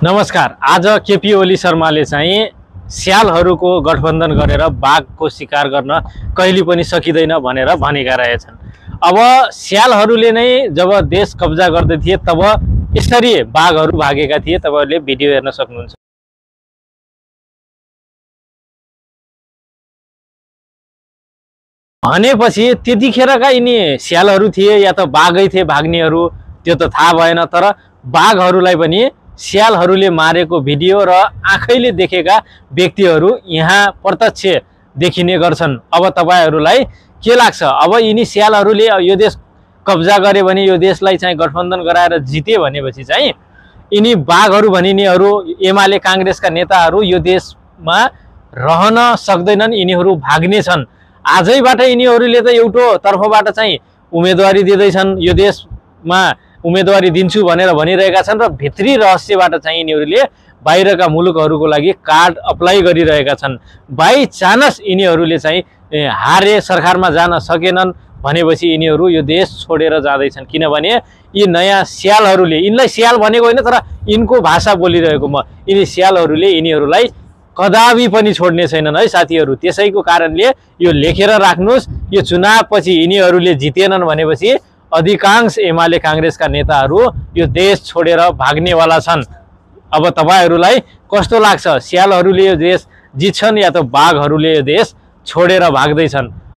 नमस्कार। आज केपी ओली शर्माले चाहिँ स्यालहरूको गठबन्धन गरेर बाघको शिकार गर्न कहिले पनि सकिँदैन भनेर भनेका रहेछन्। अब स्यालहरूले नै जब देश कब्जा गर्दै थिए तब यसरी बाघहरू भागेका थिए। तपाईहरुले भिडियो हेर्न सक्नुहुन्छ। भनेपछि त्यतिखेरका यिनी स्यालहरू थिए या त बाघै थिए भाग्नेहरू त्यो त थाहा भएन, तर बाघहरूलाई पनि स्यालहरूले मारेको भिडियो र आँखैले देखेका व्यक्तिहरू यहाँ प्रत्यक्ष देखिने गर्छन्। अब तपाईहरुलाई के लाग्छ? अब यिनी स्यालहरूले यो देश कब्जा गरे भने, यो देशलाई चाहिँ गठबन्धन गराएर जिते भनेपछि चाहिँ यिनी बाघहरू भनिनेहरू एमाले कांग्रेसका नेताहरू यो देशमा रहन सक्दैनन्, यिनीहरू भाग्ने छन्। आजैबाट यिनीहरूले त एउटो तर्फबाट चाहिँ उम्मेदवारी दिँदैछन्, यो देशमा उम्मेदवारी दिन्छु भनेर भनिरहेका छन् र भित्री रहस्यबाट चाहिँ यिनीहरूले बाहिरका मुलुकहरूको लागि कार्ड अप्लाई गरिरहेका छन्। बाइ चान्स यिनीहरूले चाहिँ हारे, सरकारमा जान सकेनन् भनेपछि यिनीहरू यो देश छोडेर जाँदैछन्। किनभने यी नयाँ स्यालहरूले, यिनलाई स्याल भनेको होइन तर यिनको भाषा बोलिरहेको म, यिनी स्यालहरूले यिनीहरूलाई कदापि पनि छोड्ने छैनन् है साथीहरू। त्यसैको कारणले यो लेखेर राख्नुस्, यो चुनावपछि यिनीहरूले जितेनन् भनेपछि अधिकांश एमाले कांग्रेसका नेताहरू यो देश छोडेर भाग्नेवाला छन्। अब तपाईहरुलाई कस्तो लाग्छ? स्यालहरूले यो देश जित्छन् या त बाघहरूले यो देश छोडेर भाग्दैछन्?